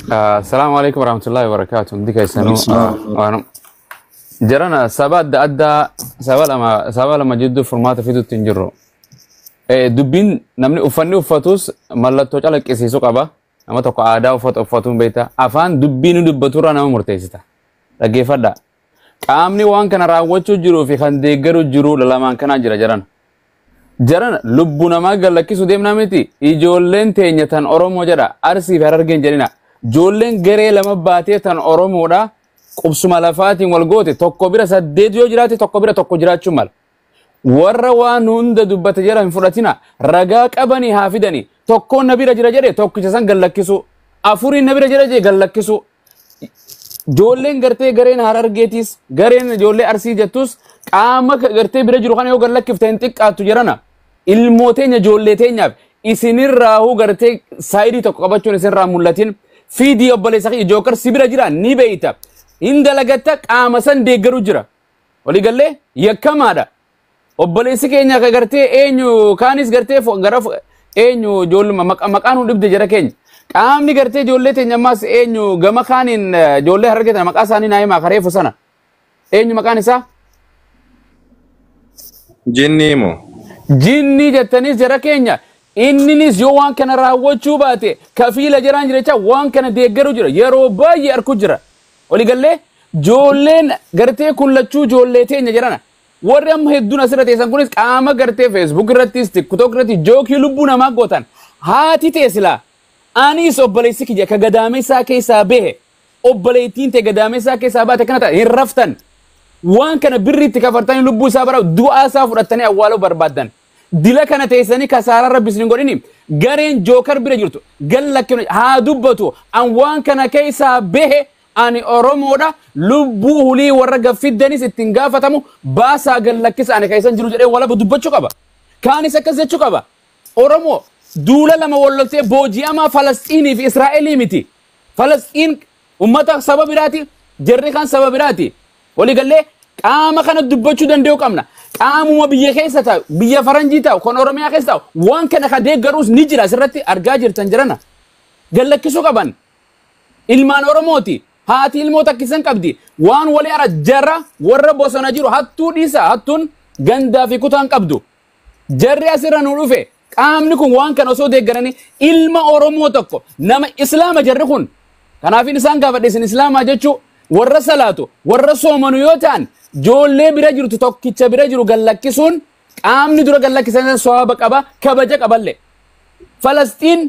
Assalaamu alaikum warahmatullahi wabarakatuh. Hundi keessanuu Waalaikumsalam. Jarana saba adda addaa saba lama jidduu furmaata fiduutti hin jirru. Dubbiin namni uffanni uffatus mallattoo calaqqisiisuu qaba. Nama tokko aadaa uffata uffatuun beekta. Afaan dubbii ni dubbaturraa nama murteessita. Dhaggeeffadha. Qaamni waan kana raawwachuu jiruu fi kan deeggaru jiru lamaan kanaa jira jaran. Jaran lubbuu namaa gallakkisu deemnaa miti. Ijoolleen teenya tan Oromoo jedha. Arsii fi Harargeen jedhina. Ijoolleen garee lama baatee tan Oromoodha. Qubsuma lafaatiin wal goote tokko bira saddeet yoo jiraate tokko bira tokko jiraachuu mala. Warra waan hunda dubbate jala hin fudhatina. Ragaa qabanii haa fidanii. Tokkoon na bira jira jedhe tokkicha san gallakkisu. Afuriin na bira jira jedhe gallakkisu. Ijoolleen gartee gareen Harargeetis gareen ijoollee Arsii jettus qaama gartee bira jiru kana yoo gallakkifte hin xiqqaattu jedhana. Ilmoo teenya ijoollee teenyaaf isinirraahuu gartee saayidii tokko qabachuun isinirraa mul'atin. Fiidii obboleessa kiyya jookar si bira jira ni beeyta. Hin dalagatta qaama san deeggaru jira. Waliigallee yakkamaadha. Obboleessi keenya ka gartee eenyu kaanis gartee gara eenyu ijoolluma maqaan nu dhibde jara keenya. Qaamni gartee ijoollee teenya ammaas eenyu gama kaaniin ijoollee Harargee tana maqaa isaanii naa himaa kareefu sana. Eenyu maqaan isaa? Jinnii moo? Jinnii jettaniis jara keenya. Inninis yoo waan kana raawwachuu baate kafiila jiraan jira jecha waan kana deeggaru jira. Yeroo baay'ee arku jira. Waliigallee ijoolleen gartee kullachuu ijoollee teenya jedhana. Warri amma hedduun asirra teessan kunis qaama gartee Facebook irrattis TikTok irratti jookii lubbuu namaa gootan. Haati teessilaa. Anis obboleessi kiyya ka gadaameessaa keessaa bahe obboleettiin ta'e gadaameessaa keessaa baate kana ta'a hin raftan. Waan kana birriitti kafartanii lubbuu isaa bara du'aa isaa fudhattanii awwaaluu barbaaddan. Dila kana teessanii kasaaraa rabbi isin hin godhini gareen jookar bira jirtu gallakkinu haa dubbatu an waan kana keessaa bahe ani Oromoodha lubbuu hulii warra gaffiddanis ittiin gaafatamu baasaa gallakkisa ani keessan jiru jedhee walaba dubbachuu qaba. Kaanis akkas jechuu qaba. Oromoo duula lama walloltee booji'amaa Falasxiinii fi Israa'elii miti. Falasxiin ummata saba biraati, jarri kan saba biraati. Waliigallee qaama kana dubbachuu danda'uu qabna. Qaamuma biyya keessa taa'u, biyya faranjii taa'u, kan Oromiyaa keessa taa'u, waan kana ka deeggaruus ni jira asirratti argaa jirtan jirana. Gallakkisuu qaban. Ilmaan Oromooti. Haati ilmoo takkisan qabdi. Waan walii ara jara warra bosona jiru hattuu dhiisa hattuun gandaa fi kutaan qabdu. Jarri asirra nu dhufe qaamni kun waan kana osoo deeggaranii ilma Oromoo tokko nama Islaama jarri kun. Kanaafin isaan gaafadhe isin Islaamaa jechuu warra salaatu warra soomanu yoo ta'an ijoollee bira jirtu tokkicha bira jiru gallakkisuun qaamni dura gallakkisan sawaaba qaba kabaja qaballee. Falasxiin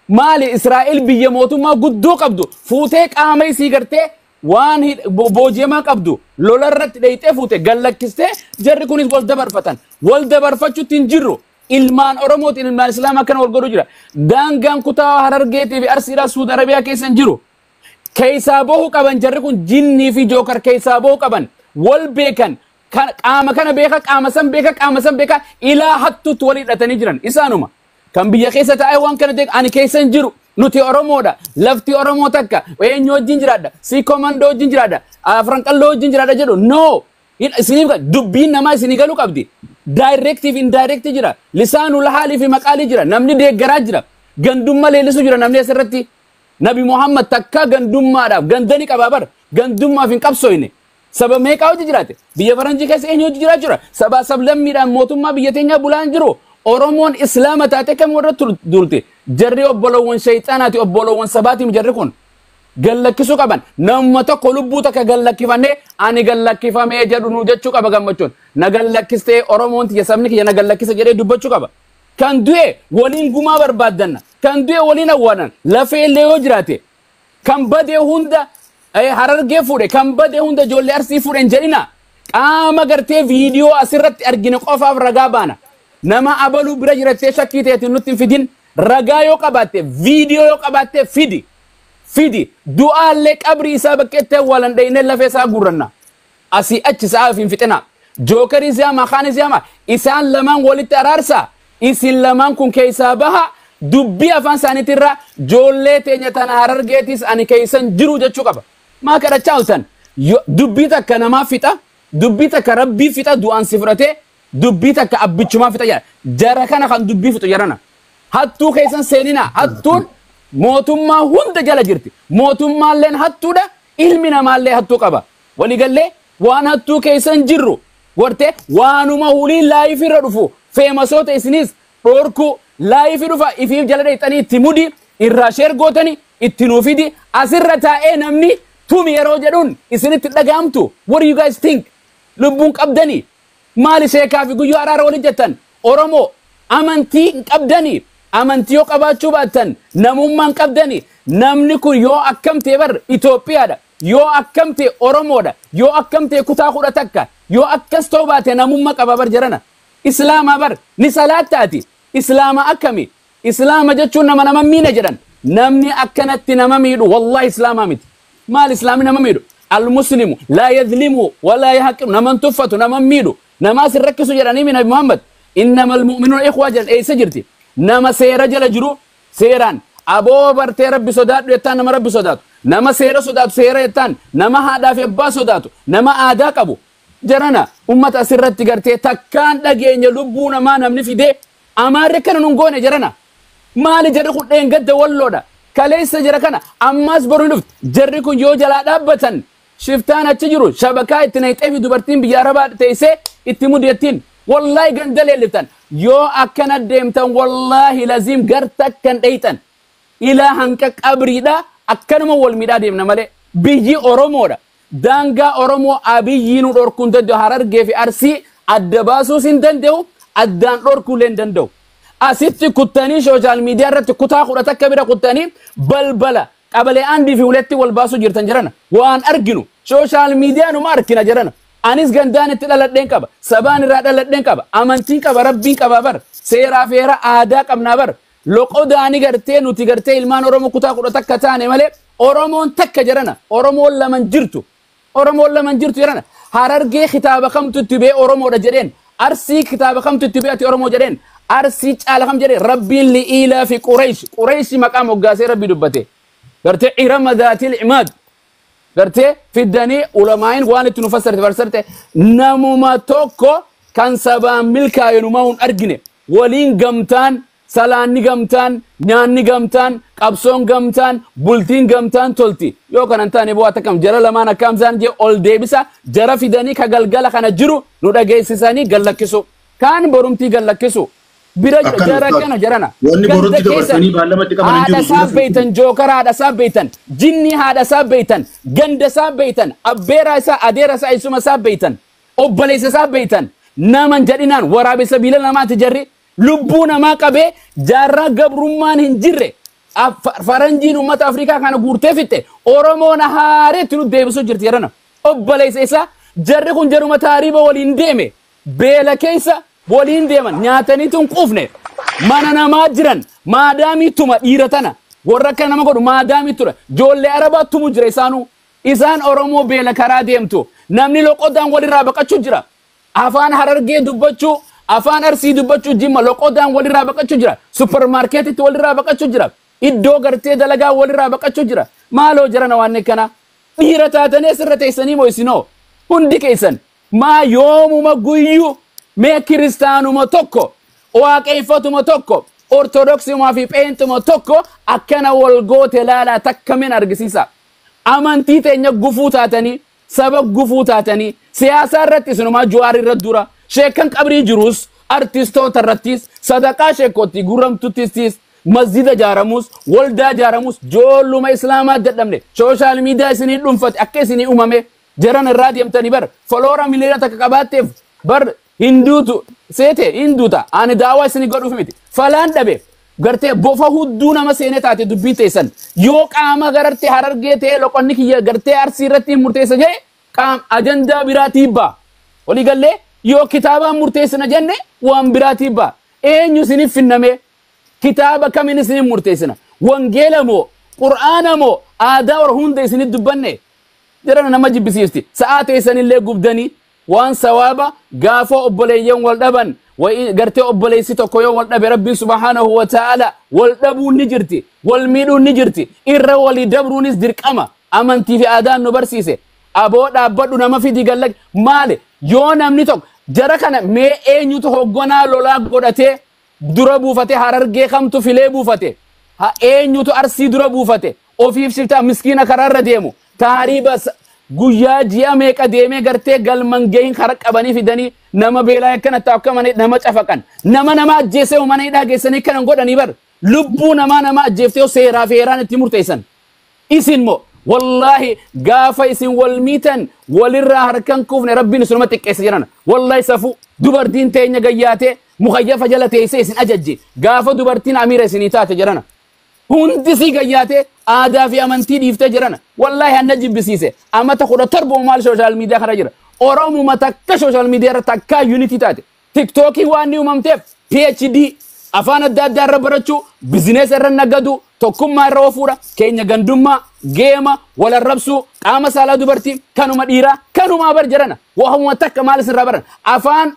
maali Israa'el biyya mootummaa guddoo qabdu fuutee qaama isii gartee waan booji'amaa qabdu lola irratti dheeyxee fuute gallakkistee jarri kunis wal dabarfatan. Wal dabarfachuutti hin jirru. Ilmaan Oromootiin ilmaan Islaamaa kana wal godhu jira. Daangaan kutaa Harargeetii fi Arsiidhaa Suudi Arabiyaa keessa hin jiru. Keessaa bahuu qaban jarri kun jinnii fi jookar keessaa bahuu qaban wal beekan qaama kana beeka qaama san beeka qaama san beeka ilaa hattuutti wal hidhatanii jiran isaanuma. Kan biyya keessa taa'ee waan kana ta'e ani keessa hin jiru nuti Oromoodha lafti Oromoo takka eenyu wajjin jiraadha si komandoo wajjin jiraadha afran qalloo wajjin jiraadha jedhu no isiniif dubbiin namaa isinii galuu qabdi. Directive indirect jira lisaanul haalii fi maqaalii jira namni deeggaraa jira gandummaa leellisuu jira namni asirratti. Nabi Muhammad takka gandummaadhaaf gandani qabaa bar gandummaaf hin qabsooyne. Saba meeqaa hojii jiraate biyya faranjii keessa eenyu hojii jiraachuu jira sabaa sablammiidhaan mootummaa biyya teenyaa bulaa hin jiru. Oromoon Islaama taate kam warra duulte jarri obbolowwan shayxaanaati obbolowwan sabaatiin jarri kun gallakkisuu qaban namuma tokko lubbuu takka gallakkifannee ani gallakkifamee jedhu nu jechuu qaba gammachuun na gallakkistee Oromoon tiyya sabni kiyya na gallakkisa jedhee dubbachuu qaba. Kan du'e waliin gumaa barbaaddanna kan du'e waliin awwaalan lafee illee yoo jiraate kan badee hunda Harargee fuudhe kan badee hunda ijoollee Arsii fuudhe hin jedhina qaama gartee viidiyoo asirratti argine qofaaf ragaa baana. Nama abaluu bira jirattee shakkii ta'eetiin nutti hin fidin ragaa yoo qabaatte viidiyoo yoo qabaatte fidi fidi du'aallee qabrii isaa bakkeetti awwaalan dhayinee lafee isaa guurranna asii achi sa'aaf hin fixina jookarii si'ama kaanis si'ama isaan lamaan walitti araarsa isin lamaan kun keessaa baha dubbii afaan isaaniitirra joollee teenya tana Harargeetis ani keessan jiru jechuu qaba. Maa kadhachaa ooltan dubbii takka namaa fixa dubbii takka rabbii fixa du'aan si fudhatee dubbii takka abbichumaa fixa jedha. Jara kana kan dubbii fixu jarana. Hattuu keessan seenina. Hattuun Mootummaa hunda jala jirti. Mootummaalleen hattuudha. Ilmi namaallee hattuu qaba. Waliigallee waan hattuu keessa hin jirru. Gartee waanuma hulii live irra dhufu. Famousoota isinis dhorkuu live dhufa ifiif jala dheexanii itti mudi irraa share gootanii itti nuu fidi asirra taa'ee namni tumi yeroo jedhuun isinitti dhaga'amtu. What do you guys think? Lubbuun qabdanii maali sheekaa fi guyyoo araara waliin jettan? Oromoo amantii hin qabdanii. Amantii yoo qabaachuu baattan namummaa hin qabdanii. Namni kun yoo akkam ta'e bar Itoophiyaadha. Yoo akkam ta'e Oromoodha. Yoo akkam ta'e kutaa 11. Yoo akkas ta'uu baate namummaa qaba bar jarana. Islaamaa bar ni salaattaati. Islaama akkami? Islaama jechuun nama nama miina jedhan. Namni akkanatti nama miidhu wallahi islaamaa miti. Maal islaamni nama miidhu? Al-muslimu laa yadlimu walaa yahqiru. Nama hin tuffatu, nama hin miidhu. Namaas hin rakkisu jedhanii mi Nabi Muhammad. Innamal mu'minuuna ikhwaa jedhan eessa jirti? Nama seera jala jiru seeraan aboo bartee rabbi sodaadhu jettaan nama rabbi sodaatu. Nama seera sodaatu seera jettaan nama haadhaa fi abbaa sodaatu. Nama aadaa qabu. Jarana ummata asirratti gartee takkaan dhageenya lubbuu namaa namni fidee amaarri kana nun goone jarana. Maali jarri kun dheengadda walloodha. Kaleessa jara kana ammas boru hin dhufti. Jarri kun yoo jalaa dhaabbatan shiftaan achi jiru shabakaa itti naqxee fi dubartiin biyya arabaa teessee itti mudettiin. Wallaahi ganda leelliftan. Yoo akkana deemtan wallaahi laziim garta akkan dheeyxan. Ilaa hanqa qabriidha akkanuma wal miidhaa deemna malee. Biyyi Oromoodha. Daangaa Oromoo Abiyyi nu dhorkuu hin danda'u. Harargee fi Arsii adda baasuus hin danda'u. Addaan dhorkuu illee hin danda'u. Asitti kuttanii social media irratti kutaa 11 bira kuttanii balbala qabalee aandii fi uletti wal baasuu jirtan jarana. Waan arginu social media numa argina jarana. Anis gandaan itti dhaladheen qaba. Sabaan irraa dhaladheen qaba. Amantiin qaba. Rabbiin qaba bar. Seeraa fi heera aadaa qabnaa bar. Loqodaani gartee nuti gartee ilmaan Oromoo kutaa 11 taane malee Oromoon takka jarana. Oromoon laman jirtu. Oromoon laman jirtu jarana. Harargee kitaaba kamtu itti bee Oromoodha jedheen. Arsii kitaaba kamtu itti bee ati Oromoo jedheen. Arsii caala kam jedheen. Rabbiin li'iilaa fi Qureesh. Qureesh maqaa moggaasee Rabbi dubbate. Gartee irama dhaatil imaad. Gartee fiddanii ulamaayin waan itti nu fassarte fassarte namuma tokko kan sabaan milkaa'e numaa hin argine. Waliin gamtaan salaanni gamtaan nyaanni gamtaan qabsoon gamtaan bultiin gamtaan tolti. Yoo kanan taane bu'aa takkam jara lamaan akkam isaan jee ol deebisa jara fidanii ka galgala kana jiru nu dhageessisanii gallakkisu. Kaan borumtii gallakkisu. Bira jara kana jarana. Wanni borutti dabarsanii baallamatti qaban hin jiru. Haadha isaa beeytan jookara haadha isaa beeytan jinni haadha isaa beeytan ganda isaa beeytan abbeeraa isaa adeera isaa isuma isaa beeytan obboleessa isaa beeytan naman jedhinaan waraabessa biila namaati jarri lubbuu namaa qabee jaarraa gabrummaan hin jirre faranjiin uummata Afrikaa kana guurtee fitte Oromoon haareetti nu deebisuu jirti jarana. Obboleessa isaa jarri kun jaruma taariiba waliin deeme beela keessa waliin deeman nyaataniitu hin quufne mana namaa jiran maadaamii tuma dhiira tana warra akka nama godhu maadaamii tura joollee arabaa tumu jira isaanuu isaan Oromoo beela karaa deemtu namni loqodaan walirraa baqachuu jira afaan Harargee dubbachuu afaan Arsii dubbachuu jimma loqodaan walirraa baqachuu jira suppermaarkeetitti walirraa baqachuu jira iddoo gartee dalagaa walirraa baqachuu jira maaloo jarana waan kana dhiira taatanii asirra teessanii moo isinoo hundi keessan maa yoomuma guyyuu mee kiristaanuma tokko waaqeffatuma tokko ortodoksiumaa fi pheenxuma tokko akkana wal goote laalaa takka min argisiisa. Amantii teenya gufuu taatanii saba gufuu taatanii siyaasaa irratti isinumaa Jawaar irra dura sheekan qabrii jirus artistoota irrattis sadaqaa sheekootti guramtuttis masjida ijaaramus waldaa ijaaramus joolluma islaamaa dadhabne social media isinii dhuunfate akka isinii uumame jaran irraa deemtanii bar follower miliyoona takka qabaatteef bar hinduutu seete hinduuta ani daawaa isinii godhuuf miti falaan dhabe gartee bofa hudduu nama seenee taate dubbii teessan yoo qaama garartee Harargee ta'ee loqonni kiyya gartee Arsii irratti murteessa jee qaam ajandaa biraatii ba'a walii gallee yoo kitaabaan murteessina jenne waan biraatii ba'a eenyu isiniif finname kitaaba kamiin isiniif murteessina wangeela moo qur'aana moo aadaa warra hunda isiniif dubbanne jarana nama jibbisiifti sa'aa teessanillee gubdanii waan sawaaba gaafa obboleeyyan wal dhaban gartee obboleessi tokko yoo wal dhabe rabbiin subhaanahu wa ta'ala wal dhabuun ni jirti wal miidhuun ni jirti irra walii dabruunis dirqama amantii fi aadaan nu barsiise aboo dhaabbadhu nama fidii gallag maali yoo namni tokko jara kana mee eenyutu hogganaa lolaa godhatee dura buufatee Harargee kamtu filee buufate Eenyutu Arsii dura buufate? Ofiif shiftaa miskiina karaarra deemu. Taariiba guyyaa ji'a meeqa deemee gartee galman gahin kara qabanii fidanii nama beelaa akkana taa'u akka mana nama cafaqan. Nama nama ajjeesee mana hidhaa geessanii kanan godhanii bar. Lubbuu namaa nama ajjeeftee seeraa fi heeraan itti murteessan. Isin moo wallaahi gaafa isin wal miitan walirraa harkan kuufne rabbiin isinuma xiqqeessa jedhan. Wallaahi safuu dubartiin teenya gayyaatee mukayyafa jala teessee isin ajajji gaafa dubartiin amiira isinii taate jedhana. Hundi si gayyaatee aadaa fi amantii dhiiftee jedhana. Wallaahi hanna jibbisiise amata 17 maal social media kana jira. Oromuma takka social media irra takkaa unity taate. Tiktookii waan ni uumamteef PhD afaan adda addaa irra barachuu, business irra nagadu, tokkummaa irra ofuudha, keenya gandummaa, geema, wal arrabsuu, qaama saalaa dubartii, kanuma dhiiraa, kanumaa bar jedhana. Waanuma takka maal isinirraa baran? Afaan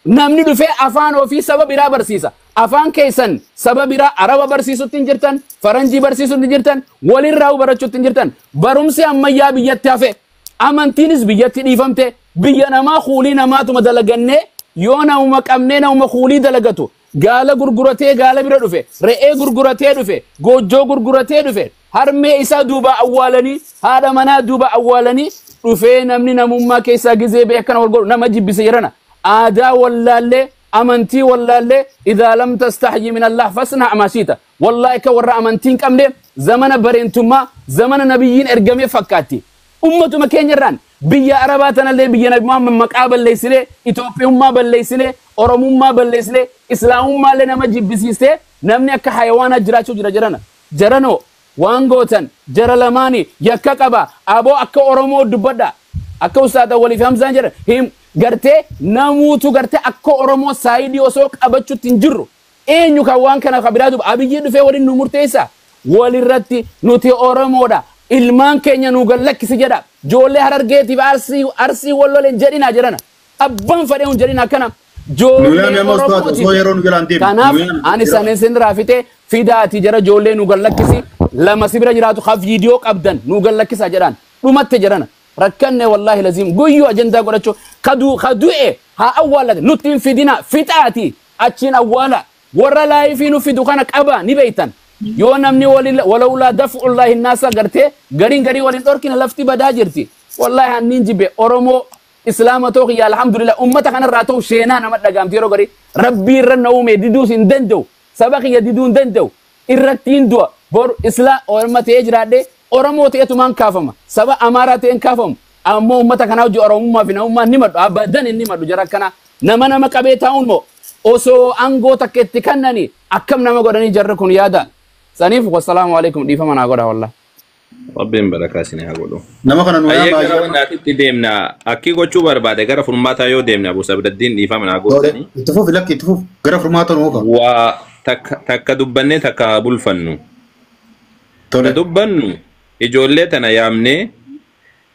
namni dhufee afaan ofii saba biraa barsiisa. Afaan keessan saba biraa Araba barsiisutti hin jirtan, Faranjii barsiisutti hin jirtan, walirraa barachuutti hin jirtan. Barumsi ammayyaa biyyatti hafe, amantiinis biyyatti dhiifamte, biyya namaa kuulii namaatuma dalagannee yoo namuma qabnee namuma kuulii dalagatu. Gaala gurguratee gaala bira dhufe, re'ee gurguratee dhufe, goojjoo gurguratee dhufe, harmee isaa duuba awwaalanii, haadha manaa duuba awwaalanii dhufee namni namummaa keessaa gizee bee akkana wal godhu nama jibbise jedhana. Aadaa wallaallee, amantii wallaallee, idhaa lam tastahyi min Allah fasna maa shiita. Wallaahi akka warra amantii hin qabne zamana bareentummaa, zamana nabiyyiin ergamee fakkaatti. Ummatuma keenya irraan biyya Arabaa tanallee biyya Nabi Muhammad maqaa balleessinee, Itoophiyummaa balleessinee, Oromummaa balleessinee, Islaamummaallee nama jibbisiistee namni akka hayawaanaa jiraachuu jira jedhana. Jaranoo waan gootan jara lamaanii yakka qaba. Aboo akka Oromoo dubbadha. Akka Ustaad Awwalii fi Hamzaan jedhan him gartee namuutu gartee akka Oromoo saayidii osoo qabachuutti hin jirru. Eenyu kan waan kana kan biraa duuba Abiyyi dhufee waliin nu murteessa. Walirratti nuti Oromoodha. Ilmaan keenya nu gallakkisi jedha. Joollee Harargeetiif Arsii walloleen jedhina jedhana. Abbaan fedhee hin jedhina akkana. Joollee Oromootiif. Kanaaf ani sanin sin raafite fidaati jara joollee nu gallakkisi. Lama si bira jiraatu ha viidiyoo qabdan nu gallakkisa jedhaan. Dhumatte jedhana. Rakkanne wallaahi laziim guyyuu ajandaa godhachuu kadu'e haa awwaallate nutti hin fidina fixaati achiin awwaala warra laayifii nu fidu kana qaba ni beeytan. Yoo namni walawlaa daf'ullaahi naasa gartee gariin garii waliin dhorkina lafti badaa jirti. Wallaahi hanniin jibbe Oromoo Islaama ta'uu kiyya alhamdulillah ummata kanarraa ta'u sheenaa nama dhagaamti yeroo garii rabbii irra na uume diduus hin danda'u saba kiyya diduu hin danda'u irratti hin du'a bor Islaa orma ta'ee jiraadhee Oromoo ta'etumaan kaafama saba Amaaraa ta'een kaafamu ammoo ummata kanaa hojii Oromummaa fi namummaa ni madhu abadan inni madhu jara akkana nama nama qabee taa'uun moo osoo aangoo takka itti kennanii akkam nama godhanii jarri kun yaada. Saniif wassalaamu alaikum dhiifama naa godha wallah. Rabbiin barakaa isin haa godhu. Nama kana nu Ayyee yaa gara wannaatitti deemna. Akki gochuu barbaade gara furmaataa yoo deemne Abu Sabraddiin dhiifama naa gootanii. Itti fufi lakki itti fufi gara furmaata nu oofa. Waa takka dubbannee takka haa bulfannu. Tole. Ta dubbannu ijoollee tana yaamnee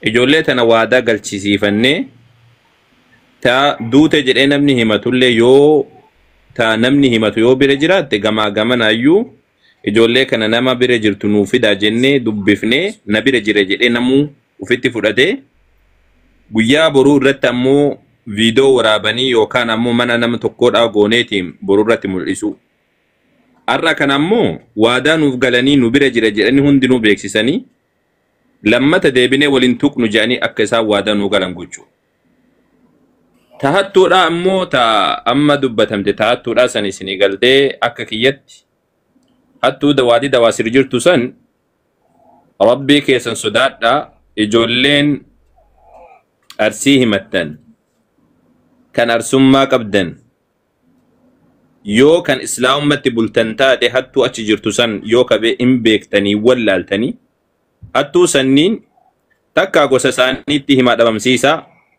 ijoollee tana waadaa galchisiifannee ta duute jedhee namni himatullee yoo ta namni himatu yoo bira jiraatte gamaa gamanaayyuu ijoollee kana nama bira jirtu nuu fidaa jennee dubbifnee na bira jira jedhee namuu ufitti fudhatee guyyaa boruu irratti ammoo viidiyoo waraabanii yookaan ammoo mana nama tokkoodhaa gooneetiin boruu irratti mul'isu. Har'a kana ammoo waadaa nuuf galanii nu bira jira jedhanii hundinuu beeksisanii lammata deebinee waliin tuqnu jedhanii akka isaan waadaa nuu galan gochuu. Tahattuudhaa ammoo ta amma dubbatamte tahattuudhaa san isinii galtee akka kiyyatti hattuu dawaadii dawaasir jirtu san rabbii keessan sodaadhaa ijoolleen Arsii himattan kan arsummaa qabdan yoo kan islaamummaatti bultan taate hattuu achi jirtu san yoo qabee hin beektanii wallaaltanii hattuu sanniin takkaa gosa isaaniitti himaa dhabamsiisaa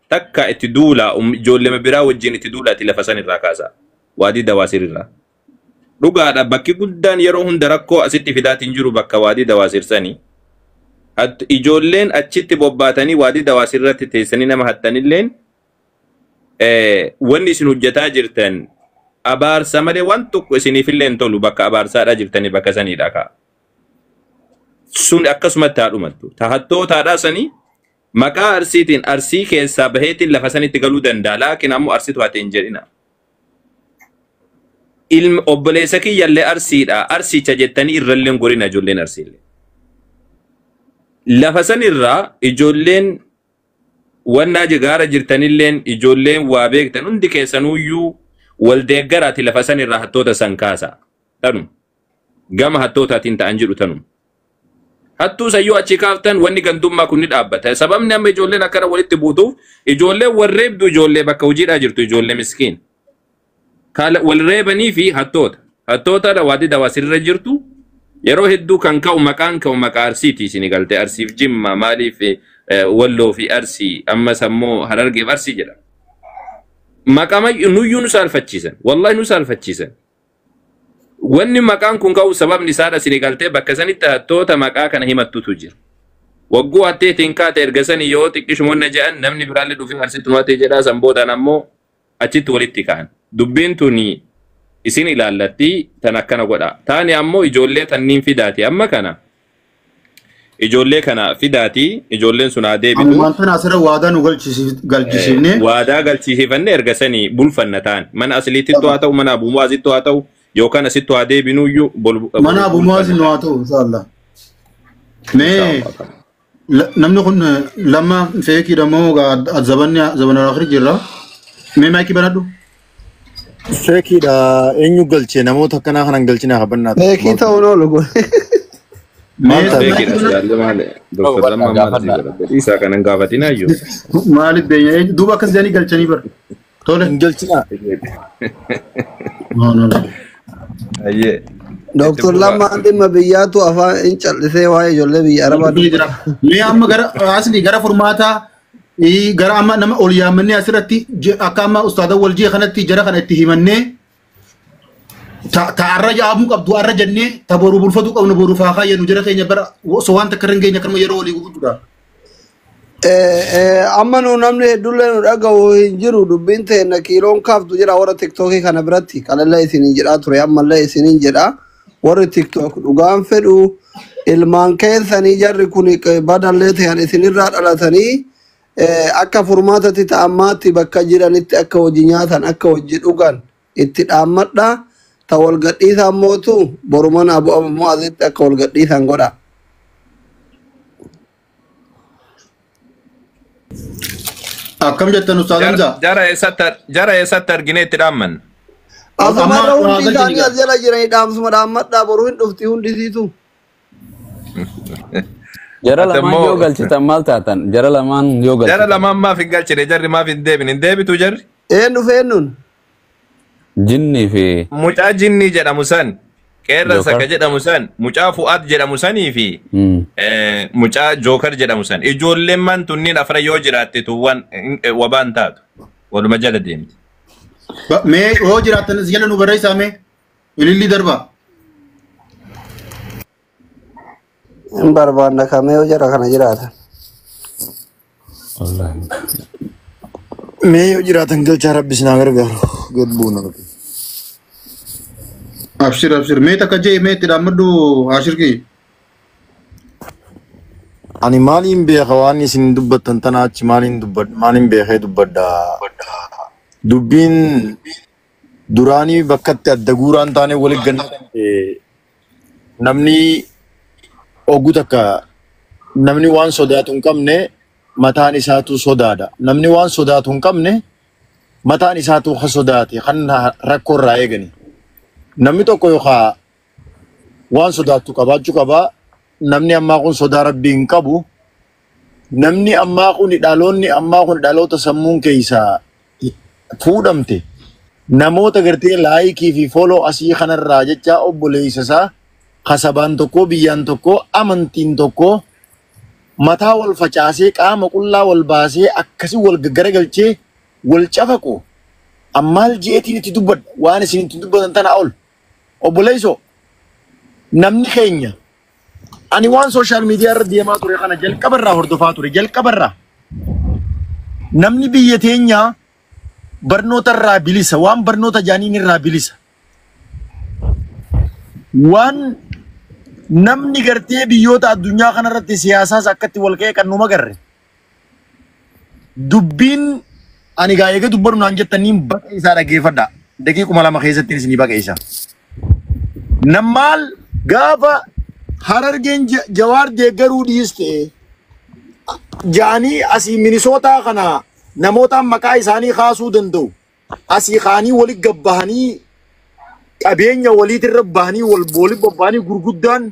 takkaa itti duulaa ijoollee biraa wajjin itti duulaati lafa san irraa kaasaa waadii dawaasir irraa. Dhugaadha bakki guddaan yeroo hunda rakkoo asitti fidaatiin jiru bakka waadii dawaasir sanii. Ijoolleen achitti bobbaatanii waadii dawaasir irratti teessanii nama hattanilleen wanni isin hojjetaa jirtan abaarsa malee waan tokko isiniifillee hin tolu bakka abaarsaadha jirtanii bakka saniidha ka'a. Sun akkasumatti haa dhumattu. Tahattootaadhaa sanii maqaa Arsiitiin Arsii keessaa baheetiin lafa sanitti galuu danda'a. Laakiin ammoo Arsitu haate hin jedhina. Ilma obboleessa kiyyallee Arsiidha. Arsicha jettanii irrallee hin gorina ijoolleen Arsiillee. Lafa sanirraa ijoolleen wannaa gaara jirtanilleen ijoolleen waa beektan hundi keessanuyyuu wal deeggaraati lafa sanirraa hattoota san kaasa. Tanu gama hattootaatiin ta'an jedhu tanu. Hattuu sayyoo achi kaaftan wanni gandummaa kun ni dhaabbata. Sababni amma ijoolleen akkana walitti buutuuf ijoolleen warreebdu ijoollee bakka hojiidhaa jirtu ijoollee miskiin. Wal reebanii fi hattoota. Hattoota waadi dawaasirra jirtu yeroo hedduu kan ka'u maqaan ka'u maqaa Arsiiti isin galte. Arsiif Jimma, maaliif Walloo fi Arsii, ammas ammoo Harargeef Arsii jedha. Maqaa nuyyuu nu saalfachiisan. Wallahi nu saalfachiisan. Wanni maqaan kun ka'u sababni isaadha isin galtee bakka sanitti hattoota maqaa kana himattutu jira. Wagguu hatteetiin kaate erga sani yoo xiqqishumoonni jedhan namni biraallee dhufee Arsiitti nu hattee jedhaa, san boodaan ammoo achitti walitti ka'an. Dubbiin tuni isin ilaallatti tan akkana godha. Taani ammoo ijoollee tanniin fidaati amma kana. Ijoollee kana fidaati, ijoolleen sun haa deebitu. Ammaan tana asirra waadaa nu galchisiifnee. Waadaa galchisiifannee erga sanii bulfanna ta'an. Mana asliitittu haa ta'u, mana Abuu Muwaazittu haa ta'u, yookaan asittu haa deebinuyyuu. Mana Abuu Muwaazin nu haa ta'u inshallah. Mee namni kun lama feekiidha moo zabanni zabana akhir jirra. Mee maayikii banadhu. Feekiidha, eenyu galchee namoota akkanaa kanan galchinaa habannaa. Feekii ta'uun oolu kun. Mee Feekiidha jaalle maali? Doktor Lammaa maal si godhate? Isaa kanan gaafatinaa iyyuu. Maaliif beenya duuba akkas jedhanii galchanii bara. Tole. Hin galchinaa. No, no, no. Ayyee. Doktor Lammaan dhimma biyyaatu afaan hin callisee waa'ee ijoollee biyya Arabaa Jira. Mee amma gara asli gara furmaataa gara amma nama ol yaamannee asirratti akka amma ustaada wal jee kanatti jara kana itti himannee ta arra jaamuu qabdu arra jennee ta boru bulfatuu qabnu boru faa jennu jara keenya bara osoo waan takka irra hin geenye akkanuma yeroo walii gurguddaa. Amma nu namni hedduullee nu dhaga'u hin jiru, dubbiin ta'e kiiloon kaaftu jira warra tiktookii kana biratti qalallee isiniin jedhaa ture, ammallee isiniin jedha. Warri TikTok dhugaan fedhu ilmaan keessanii jarri kun badallee ta'an isinirraa dhalatanii akka furmaatatti ta'ammaatti bakka jiranitti akka hojii nyaatan akka hojii dhugan itti dhaammadha. Ta wal gadhiisan mootu boru mana Abu Mu'aazitti akka wal gadhiisan godha. Akkam jettan ustaad Hamza? Jara eessatti arginee itti dhaamman? Asumarra hundi isaanii as jala jiranii dhaamsuma dhaammadhaa, boruu hin dhufti hundisiitu. Jara lamaan yoo galchitan maal taatan? Jara lamaan yoo Jara galchitan. lamaan maaf hin galchine? Jarri maaf hin deebine? Hin deebitu jarri? Eenyu feennuun? Jinnii fi Mucaa Jinnii jedhamu san, qeerransa Jookar. ka jedhamu san, mucaa Fu'aad jedhamu sanii fi mucaa Jookar jedhamu san. Ijoolleen man tunniin afran yoo jiraatte tuwwan wabaan taatu. Waluma jala deemti. Mee yoo jiraattan as jala nu barreessaa, mee ililli darba. Hin barbaanna kamee yoo jara kana jiraatan. Wallaahi. Mee yoo jiraatan galchaa, rabbi isin haa gargaaru. Gad buuna. Abshir, abshir, mee takka jee mee itti dhaammadhu ashirkii. Ani maaliin beeka waan isin dubbattan tana achi maaliin dubbadha, maaliin beekee dubbadha. Dubbiin duraanii bakkatti adda guuraan taane walitti ganna namni oguu takka namni waan sodaatu hin qabne mataan isaatu sodaadha. Namni waan sodaatu hin qabne mataan isaatu ha sodaate kan rakkoo irraa eegani. Namni tokko yookaan waan sodaattu qabaachuu qabaa. Namni ammaa kun sodaa rabbii hin qabu. Namni ammaa kun, dhaloonni ammaa kun dhaloota sammuun keessaa fuudhamte. Namoota gartee like fi follow asii kanarraa jecha obboleessa isaa kasabaan tokko, biyyaan tokko, amantiin tokko mataa wal facaasee, qaama qullaa wal baasee, akkasii wal garagalchee wal cafaqu ammaal jeetiin itti dubbadha waan isin itti dubbatan tana ol. Obboleessoo, namni keenya ani waan social media irra deemaa ture kana jalqabarraa hordofaa ture jalqabarraa. Namni biyya teenyaa barnoota irraa bilisa, waan barnoota jaaniin irraa bilisa. Waan namni gartee biyyoota addunyaa kanarratti siyaasaas akkatti wal ka'ee kan nu magarre. Dubbiin ani gaa eega dubbadhu naan jettaniin baqa isaa dhaggeeffadha. Daqiiquma 2 keessatti isinii baqeessa. Nammaal gaafa Harargeen Jawaar deeggaruu dhiiste ja'anii asii Minisootaa kana namootaan maqaa isaanii kaasuu danda'u. Asii kaanii walitti gabbahanii qabeenya waliitirra bahanii wal walitti bobba'anii gurguddaan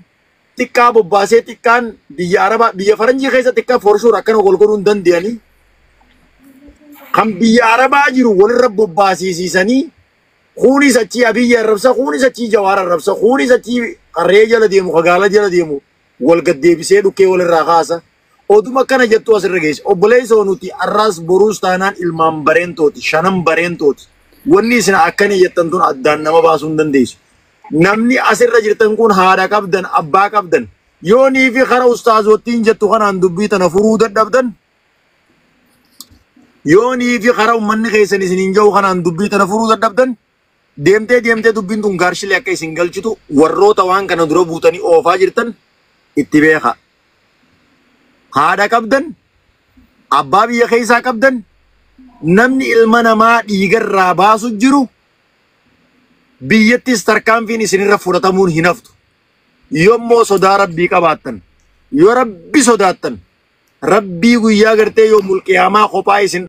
xiqqaa bobbaasee xiqqaan biyya Arabaa biyya Faranjii keessa xiqqaa forshuur akkana wal godhuu hin danda'anii kan biyya Arabaa jiru walirra bobbaasiisanii kunis achii Abiyyi arrabsa, kunis achii Jawaar arrabsa, kunis achii qarree jala deemu, kagaala jala deemu wal gaddeebisee dhukkee walirraa kaasa. Oduma akkana jettu asirra geesse. Obboleessoo nuti arraas boruus taanaan ilmaan bareentooti, shanan bareentooti. Wanni isin akkana jettan tun addaan nama baasuu hin dandeessu. Namni asirra jirtan kun haadha qabdan, abbaa qabdan. Yoo nii fi kara ustaazottiin jettu kanaan dubbii tana furuu dadhabdan, yoo nii fi kara uummanni keessan isiniin jiru kanaan dubbii tana furuu dadhabdan, deemtee deemtee dubbiin tun gaarshilee akka isin galchitu warroota waan kana dura buutanii oofaa jirtan itti beeka. Haadha qabdan, abbaa biyya keessaa qabdan, namni ilma namaa dhiigarraa baasu jiru biyyattis tarkaanfiin isinirra fudhatamuun hin haftu. Yommoo sodaa rabbii qabaattan, yoo rabbi sodaattan, rabbii guyyaa gartee yoo mulqiyaamaa kophaa isin